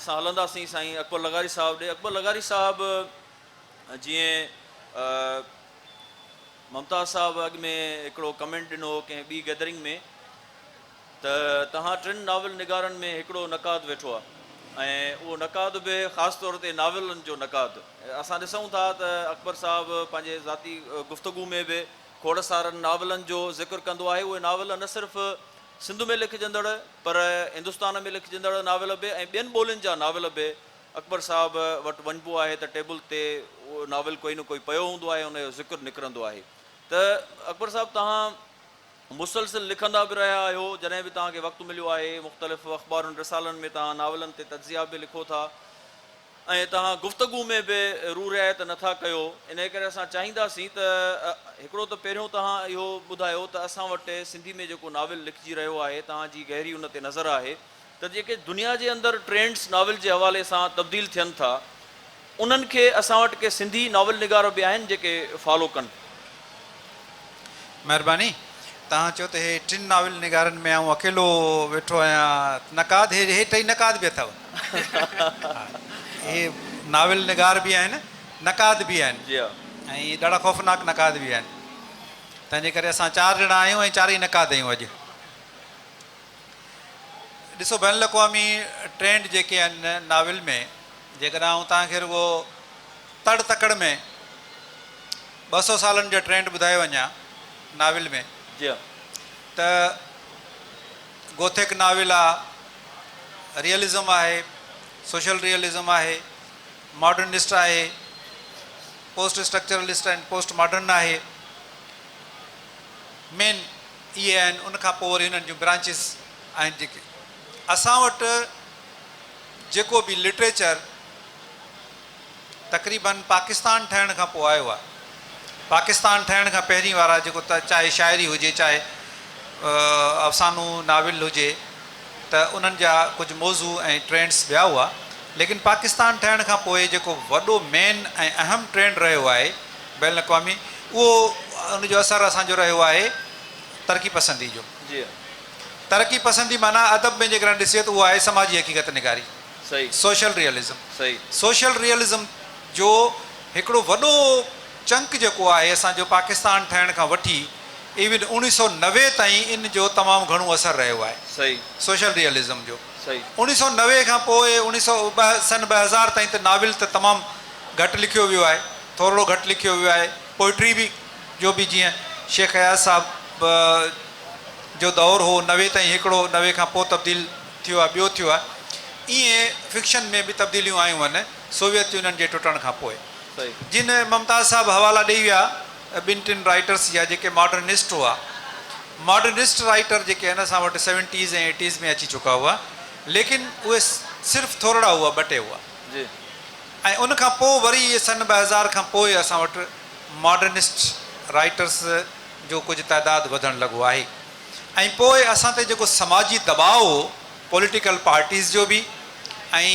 اسان هلنداسين سائين اڪبر لغاري صاحب ڏي. اڪبر لغاري صاحب جيئن ممتاز صاحب اڳ ۾ هڪڙو ڪمينٽ ڏنو هو ڪنهن ٻي گيدرنگ ۾ ته توهان ٽن ناول نگارن ۾ هڪڙو نقاد ويٺو آهي ۽ اهو نقاد به خاص طور تي ناولن جو نقاد. اسان ڏسون ٿا ته اڪبر صاحب پنهنجي ذاتي گفتگو ۾ به کوڙ سارن ناولن جو ذڪر ڪندو آهي. اهي ناول نه صرف سنڌ ۾ لکجندڙ پر هندستان ۾ لکجندڙ ناول به ۽ ٻين ٻولين جا ناول به اڪبر صاحب وٽ وڃبو آهي ته ٽيبل تي اهو ناول ڪوئي نه ڪوئي پيو هوندو آهي ان جو ذڪر نڪرندو آهي ته اڪبر صاحب توهان مسلسل لکندا به رهيا آهيو جڏهن به توهان کي وقت مليو آهي مختلف اخبارن رسالن ۾ توهان ناولن تي تجزيا به لکو ٿا ۽ توهان گفتگو ۾ به روح رعايت نه ٿا ڪيو، انهيء ڪري اسان چاهينداسين ته هڪڙو ته پهريون توهان اهو ٻڌايو ته اسان وٽ سنڌي ۾ جيڪو ناول لکجي رهيو آهي توهان جي گهري ان تي نظر آهي ته جيڪي دنيا جي اندر ٽرينڊس ناول جي حوالي سان تبديل ٿين ٿا انهن کي اسان وٽ ڪي سنڌي ناول نگار به آهن جيڪي فالو ڪن. مهرباني. توهان چيو ته هي ٽن ناول نگارن ۾ آئون اڪيلو ويٺو آهيان. نقاد هي هي ٽئي نقاد به اٿو. هي ناول نگار به آهن نقاد به آهن جي ها. ۽ ڏاڍا خوفناڪ نقاد به آهن. تنهنجي ڪري اسان چار ڄڻا آهيون ۽ چارئي نقاد آهيون اڄ. ڏسو بين الاقوامي ٽرينڊ جيڪي آهن ناول ۾ جيڪڏهن آئون توهان کي رڳو تڙ تڪڙ ۾ 200 سالن جا ٽرينڊ ٻڌائي وڃان ناول ۾ جي ها. ته گوٿڪ ناول آ، ريئلزم آهي، سوشل ريئلزم آهي، ماڊرنسٽ آهي، پوسٽ اسٽرڪچرلسٽ ۽ پوسٽ ماڊرن آهي. مين اهي آهن ان کان پوء وري انهن جون برانچز آهن جيڪي اسان وٽ جيڪو به لٽريچر تقريبن پاڪستان ٺهڻ کان پوء آيو آهي. پاڪستان ٺهڻ کان پهرين وارا جيڪو چاهي شاعري هجي چاهي افسانو ناول هجي ته انهن جا ڪجهه موضوع ۽ ٽرينڊس ٻيا هئا ليڪن پاڪستان ٺهڻ کان پوء جيڪو وڏو مين ۽ اهم ٽرينڊ رهيو آهي بين الاقوامي اهو ان جو اثر اسان جو رهيو آهي ترقي پسندي جو. جي. ترقي پسندي معنيٰ ادب ۾ جيڪڏهن ڏسجي ته اهو آهي سماجي حقيقت نگاري. صحيح. Social realism. صحيح. سوشل ريئلزم جو هڪڙو وڏو چنڪ جيڪو آهي اسان جو پاڪستان ٺهڻ کان وٺي ايون 1990 تائين ان جو تمام گهڻو اثر رهيو آهي. صحيح. سوشل ريئلزم جو. صحيح. 1990 کان پوء اوڻيهه سؤ ٻه سن 2000 تائين ته ناول ته تمام گهٽ لکيو ويو آهي ٿورڙو گهٽ لکيو ويو آهي پوئٽري به جو به جيئن شيخ اياز صاحب جو دور هو 90 تائين هڪڙو 90 کان پوء تبديل ٿيو آهي ٻيو ٿيو آهي ائين فڪشن ۾ به تبديليون آيون آهن سوويت يونين جي ٽٽڻ کان پوء. جن ممتاز صاحب حوالا ڏئي ويا ٻن ٽن رائيٽرس جا جيڪي ماڊرنسٽ هئا ماڊرنسٽ رائيٽر جيڪي آهن اسان وٽ سيونٽيز ۽ ايٽيز ۾ اچي چڪا هئا ليڪن اهي صرف ٿورڙا هئا ٻه ٽي هئا ۽ ان کان پوء وري اهي سن 2000 کان پوء اسان وٽ ماڊرنسٽ رائيٽرس جو ڪجهه تعداد وڌڻ لڳو آهي. ۽ پوء اسان تي جيڪو سماجي دٻاء هو پوليٽيڪل پارٽيز جو به ۽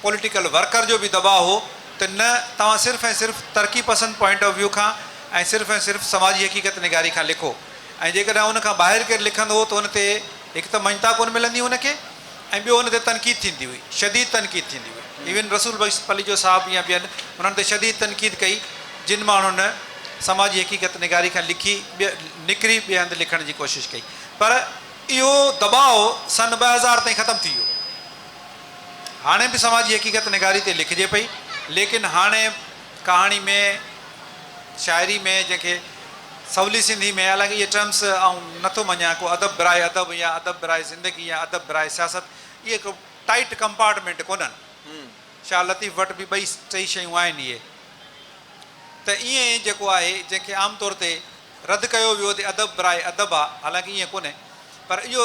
پوليٽيڪل ورڪر جو به دٻاء هو ته نه توهان صرف ۽ صرف ترقي پسند پوائنٽ آف ويو کان ۽ صرف ۽ صرف سماجي حقيقت نگاري کان لکو ۽ جيڪڏهن ان کان ٻاهر ڪير لکندو هو ته ان تي هڪ ته مڃتا ڪونه ملندي ان کي ۽ ٻيو ان تي تنقيد ٿيندي هئي شديد تنقيد ٿيندي هئي ايون رسول بخش پليجو صاحب يا ٻين انهن تي شديد تنقيد ڪئي جن ماڻهن سماجي حقيقت نگاري کان لکي نڪري ٻئي هنڌ لکڻ جي ڪوشش ڪئي پر اهو دٻاء سن 2000 تائين ختم ٿي ويو هاڻي به سماجي حقيقت نگاري تي لکجي پئي ليڪن هاڻي ڪهاڻي ۾ شاعري ۾ جنهن کي سولي سنڌي ۾ حالانڪه اهي ٽرمس آئون نه ٿو مڃان ڪو ادب براء ادب يا ادب براء زندگي يا ادب براء سياست اهي ڪو ٽائيٽ ڪمپارٽمينٽ ڪونهن. شاهه لطيف وٽ به ٻئي ٽئي شيون آهن اهي ته ائين ئي جيڪو آهي جنهن کي عام طور تي رد ڪيو ويو ته ادب براء ادب آ حالانڪه ائين ڪونهي پر اهو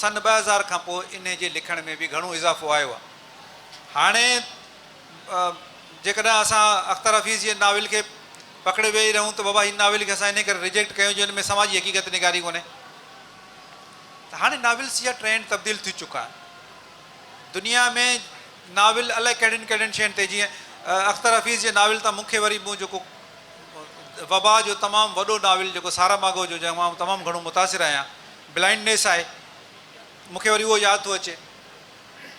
سن 2000 کان پوء انهي جي لکڻ ۾ به گهڻو اضافو آيو آ هاڻي جيڪڏهن اسان اختر حفيظ جي ناول کي پڪڙي ويهي رهون ته بابا هن ناول کي اسان انهي ڪري ريجيڪٽ ڪيون جو ان ۾ سماجي حقيقت نگاري ڪونهي ته هاڻي ناولس جا ٽرينڊ تبديل ٿي چڪا آهن. دنيا ۾ ناول الائي ڪهڙين ڪهڙين شين تي جيئن اختر حفيظ جي ناول تان مون کي وري مون جيڪو وبا جو تمام وڏو ناول جيڪو سارا ماگو جو جنهن مان آئون تمام گهڻو متاثر آهيان بلائنڊنيس آهي مون کي وري اهو ياد ٿو اچي.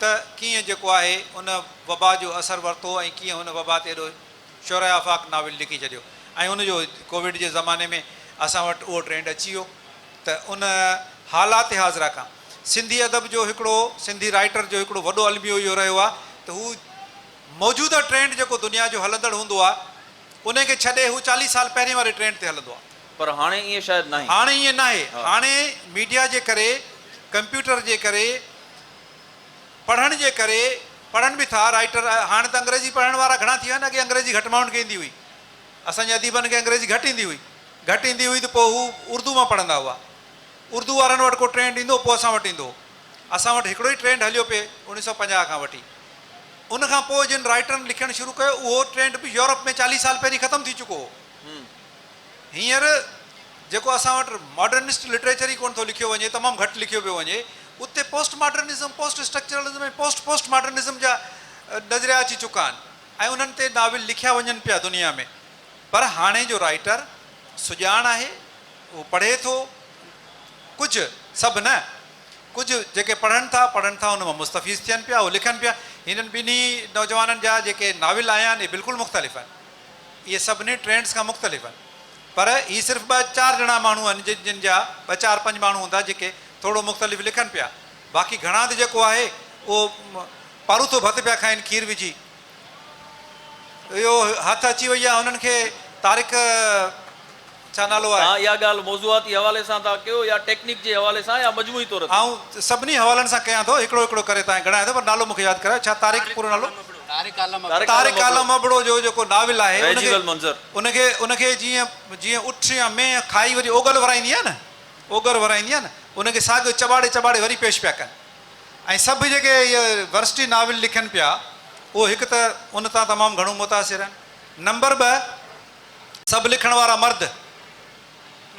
ته ڪيئن جيڪو آهي ان وبا جو اثر ورتو ۽ ڪيئن هن وبا تي ايڏو شهره آفاق ناول لکي ڇڏيو ۽ ان جو ڪووڊ جي زماني ۾ اسان وٽ اهو ٽرينڊ اچي ويو ته ان حالات حاضره کان سنڌي ادب جو هڪڙو سنڌي رائيٽر جو هڪڙو وڏو الميو اهو رهيو آهي ته هو موجوده ٽرينڊ جيڪو دنيا جو هلندڙ هوندو آهي ان کي ڇڏي هو چاليهه سال پهرين واري ٽرينڊ تي هلندو آهي. پر هاڻي ائين شايد ناهي. هاڻي ائين ناهي. هاڻي ميڊيا جي ڪري، ڪمپيوٽر جي ڪري، پڙهڻ جي ڪري، پڙهن به ٿا رائيٽر، هاڻي ته انگريزي پڙهڻ وارا گهڻا ٿي ويا آهن، اڳي انگريزي گهٽ ماڻهن کي ايندي هئي. اسان جي اديبن کي انگريزي گهٽ ايندي هئي. گهٽ ايندي هئي ته پوء هو اردو مان پڙهندا هئا. اردو وارن وٽ ڪو ٽرينڊ ايندو هو پوء اسان وٽ ايندو هو. اسان وٽ هڪڙو ئي ٽرينڊ هليو پئي اوڻيهه سؤ 50 کان وٺي. ان کان پوء جن رائيٽرن لکڻ شروع ڪيو اهو ٽرينڊ به يورپ ۾ 40 سال پهرين ختم ٿي چڪو هو. هينئر جيڪو اسان وٽ ماڊرنسٽ لٽريچر ئي ڪونه ٿو لکيو وڃي، تمام گهٽ لکيو پيو وڃي، اتي post modernism, post structuralism ۽ post post modernism جا نظريا اچي چڪا آهن ۽ انهن تي ناول لکيا وڃن پيا دنيا ۾. پر هاڻي جو رائيٽر سڄاڻ آهي، اهو پڙهي ٿو، ڪجهه، سڀ نه، ڪجهه جيڪي پڙهن ٿا، پڙهن ٿا ان مان مستفيض ٿين پيا، اهو لکن پيا. هنن ٻنهي نوجوانن جا جيڪي ناول آيا آهن، اهي بلڪل مختلف آهن. اهي سڀني ٽرينڊز کان مختلف آهن. پر هي صرف ٻه چار ڄڻا ماڻهو آهن جن جن جا ٻه چار پنج ماڻهو هوندا جيڪي ٿورو مختلف لکن پيا. باقي گهڻا ته جيڪو آهي اهو پاروٿو ڀت پيا کائين کير وجهي. اهو هٿ اچي وئي آهي هنن کي طارق ڇا نالو آهي. توهان اها ڳالهه موضوعاتي حوالي سان ٿا ڪيو يا ٽيڪنيڪ جي حوالي سان يا مجموعي طور تي؟ آئون سڀني حوالن سان ڪيان ٿو هڪڙو هڪڙو ڪري توهان کي ڳڻايان ٿو پر نالو مون کي ياد ڪرايو ڇا طارق پورو نالو؟ طارق طارق عالم ابڙو جو جيڪو ناول آهي ان رهجي کي ويل منظر. ان کي ان کي جيئن جيئن اٺ يا مينهن کائي وري اوڳل ورائيندي آهي نه اوڳر ورائيندي آهي نه ان کي ساڳيو چٻاڙي چٻاڙي وري پيش پيا ڪن ۽ سڀ جيڪي اهي ورسٽي ناول لکن پيا اهو هڪ ته ان تان تمام گهڻو متاثر آهن نمبر ٻه سڀ لکڻ وارا مرد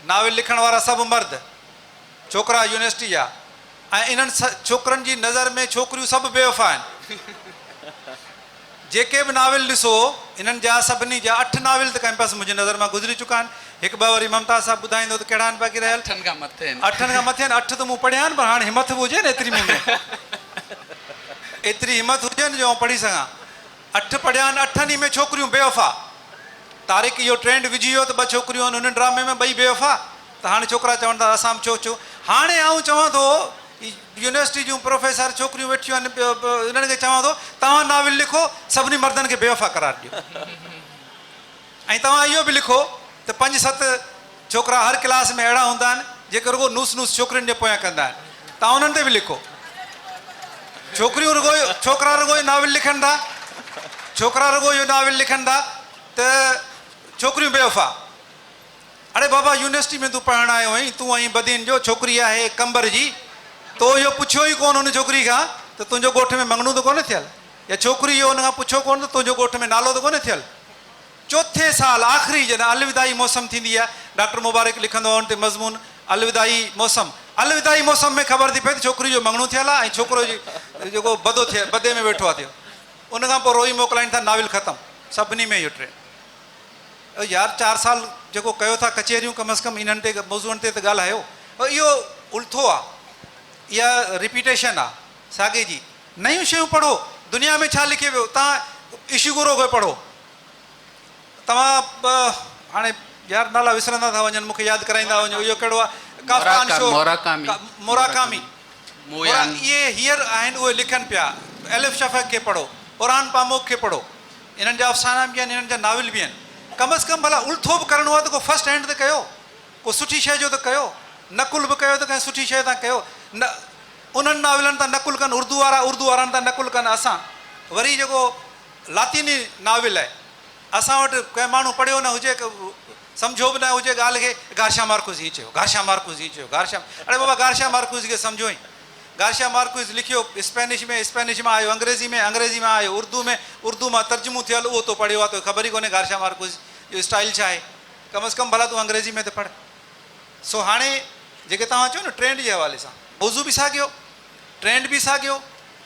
ناول لکڻ وارا سڀ مرد ڇوڪرا يونيورسٽي جا ۽ انهن ڇوڪرن جي نظر ۾ ڇوڪريون سڀ بيوفا آهن. جيڪي به ناول ڏسو انهن جا سڀني جا اٺ ناول ته ڪئمپس منهنجي نظر مان گذري چڪا آهن. هڪ ٻه وري ممتاز صاحب ٻڌائيندو ته ڪهڙا آهن باقي رهيل. اٺن کان مٿي آهن. اٺن کان مٿي آهن. اٺ ته مون پڙهيا آهن پر هاڻ همٿ به هجي نه ايتري مون ۾. ايتري همٿ هجي نه جو آئون پڙهي سگهان. اٺ پڙهيا آهن اٺن ئي ۾ ڇوڪريون بيوفا. طارق اهو ٽرينڊ وجهي ويو ته ٻه ڇوڪريون آهن هن ڊرامي ۾ ٻئي بيوفا ته هاڻي ڇوڪرا چون ٿا اسان به ڇو ڇو هاڻي آئون چوان ٿو يونيورسٽي جون پروفيسر ڇوڪريون ويٺيون آهن انهن کي چوان ٿو توهان ناول لکو سڀني مردن کي بيوفا قرار ڏيو ۽ توهان اهو به لکو ته پنج ست ڇوڪرا هر ڪلاس ۾ اهڙا هوندا آهن جيڪي رڳو نوس نوس ڇوڪرين جي پويان ڪندا آهن توهان انهن تي به لکو. ڇوڪريون رڳو ڇوڪرا رڳو اهو ناول لکن ٿا ڇوڪرا رڳو اهو ناول لکن ٿا ته ڇوڪريون بيوفا. اڙي بابا يونيورسٽي ۾ تون پڙهڻ آيو آهين تون آهين بدين جو ڇوڪري آهي قمبر جي تو اهو پڇيو ئي ڪونه ان ڇوڪري کان ته تنهنجو ڳوٺ ۾ مڱڻو ته ڪونه ٿيل يا ڇوڪري اهو ان کان پڇيو ڪونه ته تنهنجو ڳوٺ ۾ نالو ته ڪونه ٿيل. چوٿين سال آخري جڏهن الوداعي موسم ٿيندي آهي، ڊاڪٽر مبارڪ لکندو آهي ان تي مضمون الوداعي موسم. الوداعي موسم ۾ خبر ٿي پئي ته ڇوڪري جو مڱڻو ٿيل آهي ۽ ڇوڪرو جيڪو بدو ٿيل بدي ۾ ويٺو آهي ٿيو. ان کان پوء روئي موڪلائين ٿا ناول ختم. سڀني ۾ اهو ٽرينڊ. يار چار سال جيڪو ڪيو ٿا ڪچهريون ڪم از ڪم انهن تي موضوعن تي ته ڳالهايو. اهو الٿو آهي. اها رپيٽيشن آهي ساڳي جي. نيون شيون پڙهو. دنيا ۾ ڇا لکي ويو. توهان اشيگورو کي پڙهو. توهان به هاڻي يار نالا وسرندا ٿا وڃن مونکي ياد ڪرائيندا وڃو اهو ڪهڙو آهي ڪافڪا انشور موراڪامي اهي هينئر آهن اهي لکن پيا ايلف شفق کي پڙهو اورهان پاموڪ کي پڙهو انهن جا افسانا به آهن انهن جا ناول به آهن ڪم از ڪم ڀلا الٿو به ڪرڻو آهي ته ڪو فرسٽ هينڊ ته ڪيو ڪو سٺي شيء جو ته ڪيو نقل به ڪيو ته ڪنهن سٺي شيء تان ڪيو نه انهن ناولن تان نقل ڪن اردو وارا اردو وارن تان نقل ڪن اسان وري جيڪو لاطيني ناول آهي. اسان وٽ ڪنهن ماڻهو پڙهيو نه هجي، سمجهيو به نه هجي ڳالهه کي، گارشا مارڪوز ائين چيو، گارشا مارڪوز ائين چيو، گارشا اڙي بابا گارشا مارڪوز کي سمجهو ئي. گارشا مارڪوز لکيو اسپينش ۾، اسپينش مان آيو انگريزي ۾، انگريزي مان آيو اردو ۾، اردو مان ترجمو ٿيل اهو تو پڙهيو آهي، توکي خبر ئي ڪونهي گارشا مارڪوز جو اسٽائيل ڇا آهي. ڪم از ڪم ڀلا تون انگريزي ۾ ته پڙهه. سو هاڻي جيڪي توهان چيو نه ٽرينڊ جي حوالي سان، موضوع به ساڳيو، ٽرينڊ به ساڳيو،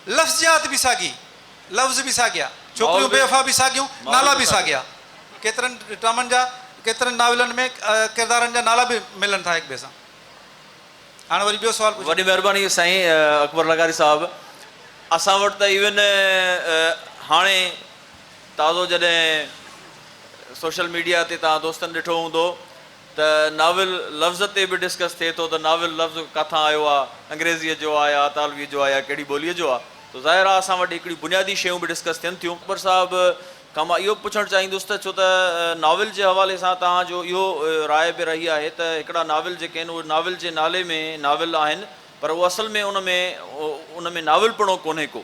لفظيات به ساڳي. لفظ به ساڳيا، ڇوڪريون بي وفا به ساڳيون، نالا به ساڳيا. ڪيترن ڊرامن جا، ڪيترن ناولن ۾ ڪردارن جا نالا به ملن ٿا هڪ ٻئي سان. هاڻ وري ٻيو سوال پڇو. وڏي مهرباني سائين اڪبر لغاري صاحب. اسان وٽ ته ايون هاڻي تازو جڏهن سوشل ميڊيا تي توهان دوستن ڏٺو هوندو ته ناول لفظ تي به ڊسڪس ٿئي ٿو ته ناول لفظ ڪاٿان آيو آ، انگريزيء جو آ يا اطالويء جو آ يا ڪهڙي ٻوليء جو آ ته ظاهر آ اسان وٽ هڪڙيون بنيادي شيون به ڊسڪس ٿين ٿيون. اڪبر صاحب کان مان اهو به پڇڻ چاهيندس ته ڇو ته ناول جي حوالي سان توهان جو اهو راء به رهي آهي ته هڪڙا ناول جيڪي آهن اهي ناول جي نالي ۾ ناول آهن پر اهو اصل ۾ ان ۾ ان ۾ ناول پڻو ڪونهي ڪو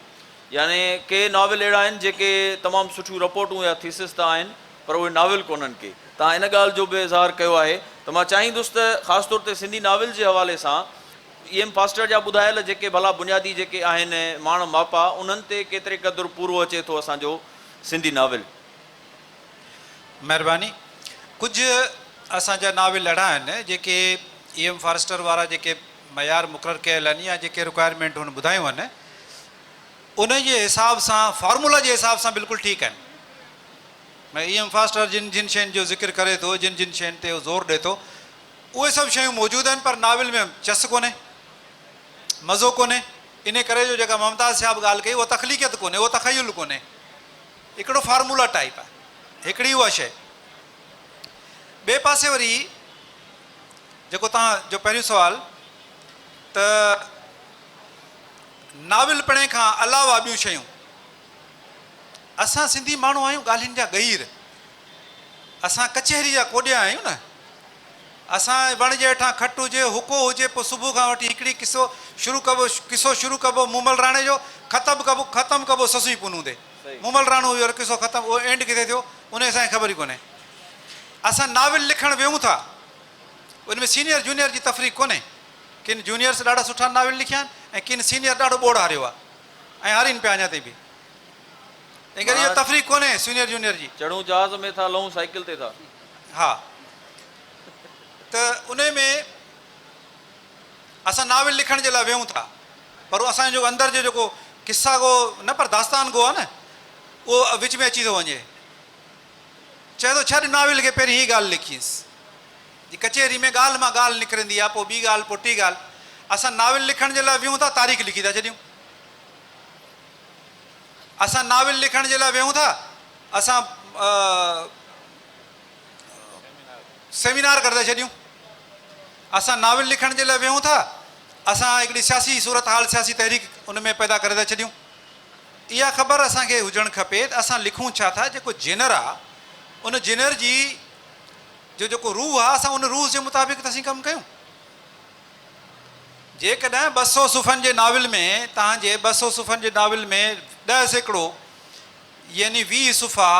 يعني ڪي ناول اهڙا آهن جيڪي تمام سٺيون رپورٽون يا ٿيسز ته آهن پر اهي ناول ڪونهن ڪي. توهان ان ڳالهه جو به اظهار ڪيو آهي ته مان چاهيندس ته خاص طور تي سنڌي ناول جي حوالي سان اي ايم فاسٽر جا ٻڌايل جيڪي ڀلا بنيادي جيڪي آهن ماڻ ماپا انهن تي ڪيتري قدر پورو اچي ٿو اسان جو سنڌي ناول. مهرباني. ڪجهه اسان جا ناول اهڙا آهن جيڪي اي ايم فارسٽر وارا جيڪي معيار مقرر ڪيل آهن يا جيڪي رڪوائرمينٽ هن ٻڌايون آهن ان جي حساب سان فارمولا جي حساب سان بلڪل ٺيڪ آهن. اي ايم فاسٽر جن جن شين جو ذڪر ڪري ٿو جن جن شين تي هو زور ڏئي ٿو اهي سڀ شيون موجود آهن پر ناول ۾ چس ڪونهي مزو ڪونهي انهي ڪري جو جيڪا ممتاز صاحب ڳالهه ڪئي اها تخليقيت ڪونهي اهو تخيل ڪونهي هڪڙو فارمولا ٽائيپ آهي هڪڙي اها شيء ٻئي پاسي وري جيڪو توهان جو پهريون سوال ته ناول پڙهڻ کان علاوه ٻيون شيون اسان سنڌي ماڻهو آهيون ڳالهين جا ڳهير اسان ڪچهري جا ڪوڏيا آهيون نه اسان وڻ جي هيٺان کٽ هجي حقو هجي پوء صبح کان وٺي هڪڙي قصو شروع ڪبو قصو شروع ڪبو مومل راڻي جو ختم ڪبو ختم ڪبو سسئي پنهون تي مومل راڻو هيو قصو ختم اهو اينڊ ڪٿي ٿيو ان جي اسان کي خبر ئي ڪونهي اسان ناول لکڻ ويهون ٿا ان ۾ سينيئر جونيئر جي تفريق ڪونهي ڪن جونيئرس ڏاڍا سٺا ناول لکيا آهن ۽ ڪن سينيئر ڏاڍو ٻوڙ هاريو آهي ۽ هارين پيا اڃا تائين به تنهن ڪري اها تفريق ڪونهي سينيئر جونيئر جي. چڙهون جهاز ۾ ٿا لهون سائيڪل تي ٿا. ها ته انهي ۾ اسان ناول لکڻ جي لاء ويهون ٿا پر اسان جو اندر جو جيڪو قصا گو نه پر داستان گو آهي نه اهو وچ ۾ اچي ٿو وڃي. چئي ٿو ڇڏ ناول کي پهرين هي ڳالهه لکيس. جي ڪچهري ۾ ڳالهه مان ڳالهه نڪرندي آهي پوء ٻي ڳالهه پوء ٽي ڳالهه. اسان ناول لکڻ جي لاء ويهون ٿا تاريخ لکي ٿا ڇڏيون. اسان ناول لکڻ جي لاء ويهون ٿا اسان سيمينار ڪري ٿا ڇڏيون. اسان ناول لکڻ جي لاء ويهون ٿا اسان هڪڙي سياسي صورتحال سياسي تحريڪ ان ۾ پيدا ڪري ٿا ڇڏيون. اها خبر اسان کي هجڻ کپي ته اسان لکون ڇا ٿا، جيڪو جينر آ ان جينر جي جو جيڪو روح آ اسان ان روح جي مطابق ته اسين ڪم ڪيون. جيڪڏهن 200 صفحن جي ناول ۾ توهان جي 200 صفحن جي ناول ۾ 10% يعني 20 صفحا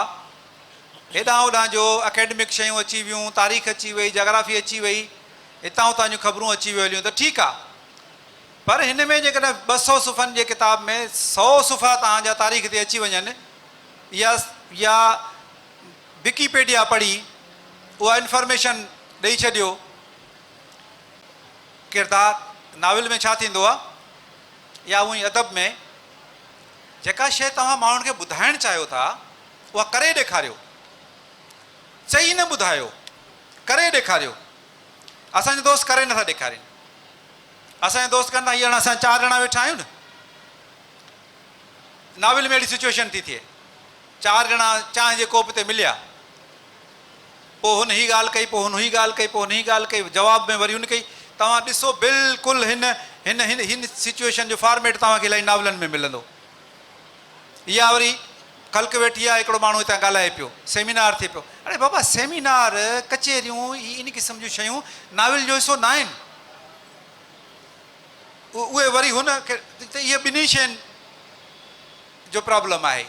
هيڏانهن هوڏانهن جو اڪيڊمڪ شيون اچي ويون، تاريخ اچي وئي، جاگرافي اچي وئي، هتان هتان جون خبرون اچي ويون هليون ته ٺيڪ آ. پر هن ۾ جيڪڏهن 200 صفحن جي ڪتاب ۾ سئو صفحا توهان جا تاريخ تي اچي وڃن يا يا وڪيپيڊيا پڙهي اها انفارميشن ڏئي ڇڏيو. ڪردار ناول ۾ ڇا ٿيندو آهي يا هونئن ادب ۾ جيڪا شيء توهان ماڻهن کي ٻڌائڻ چاهيو ٿا اها ڪري ڏيکاريو چئي نه ٻڌايو ڪري ڏيکاريو اسان جا دوست ڪري نٿا ڏيکارين. اسان جا دوست ڪن ٿا هي هاڻ اسان چار ڄڻا ويٺا آهيون نه ناول ۾ اهڙي سچويشن ٿي ٿئي چار ڄڻا چانهه جي ڪوپ تي مليا پوء هن هي ڳالهه ڪئي پوء هن هي ڳالهه ڪئي پوء هن هي ڳالهه ڪئي جواب ۾ وري هن ڪئي توهان ڏسو بلڪل هن هن هن هن سچويشن جو فارميٽ توهان کي الاهي ناولن ۾ ملندو يا وري خلق ويٺي آهي هڪڙو ماڻهو هتان ڳالهائي پيو سيمينار ٿئي پيو اڙي بابا سيمينار ڪچهريون هي ان قسم جون شيون ناول جو حصو ناهن اهي وري هن کي ته اهي ٻنهي شين جو پرابلم آهي.